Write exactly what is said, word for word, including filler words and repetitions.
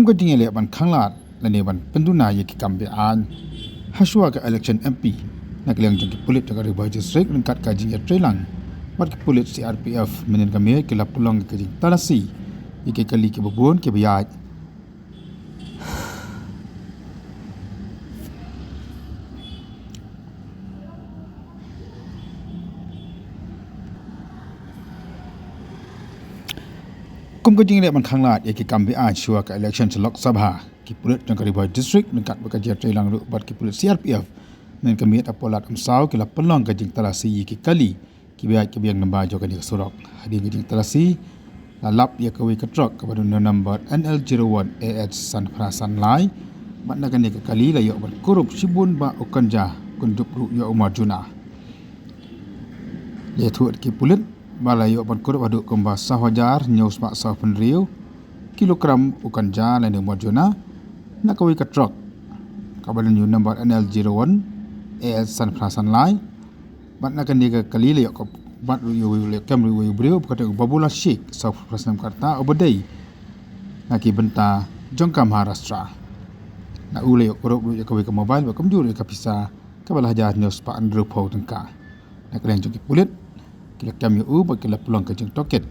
Kum ka jingïaleh ban khanglad lane ban pynduna ïa ki kam be-aiñ hashwa ka election M P na ka liang jong ki pulit jong ka Ri Bhoi District ryngkat ka jingïatreilang bad ki pulit C R P F mynhynnin ka miet ki la pynlong ka jingtalasi ïa ki kali kiba bun kiba ïaid. Kum ka jingïaleh ban khanglad ïa ki kam be-aiñ shuwa ka election sha Lok Sabha, ki pulit jong ka Ri Bhoi District ryngkat bad ka jingïatreilang ruh bad ki pulit C R P F mynhynnin ka miet ha Palat Umsaw ki la pynlong ka jingtalasi ïa ki kali kiba ïaid kiba ïeng lyngba jong kane ka surok. Hadien ka jingtalasi la lap ïa kawei ka trok kaba don number N L zero one A H san phra san lai bad na kane ka kali la ïoh ban kurup shibun bah u kanja, kyndup ruh ïa u marjuna. La ïathuh ki pulit ba la ïoh ban kurup haduh kumba saw hajar hynñiew spah saw phew hynriew kilogram u kanja lane u marjuna na kawei ka trok kaba don ïa u number N L zero one A H san phra san lai. Bad na kane ka kali la ïoh ka bat ruh ïa u, la ïoh kem ruh ïa u briew ba kyrteng u Babula Sheikh, saw phew phra snem ka rta, uba dei na ki bynta jong ka Maharashtra. Na u la ïoh kurup ruh ïa kawei ka mobile bad kumjuh ruh ïa ka pisa kaba la hajar hynñiew spah hynriewphew tyngka. Na ka liang jong ki pulit ki la kem ïa u bad ki la pynlong ka jingtohkit.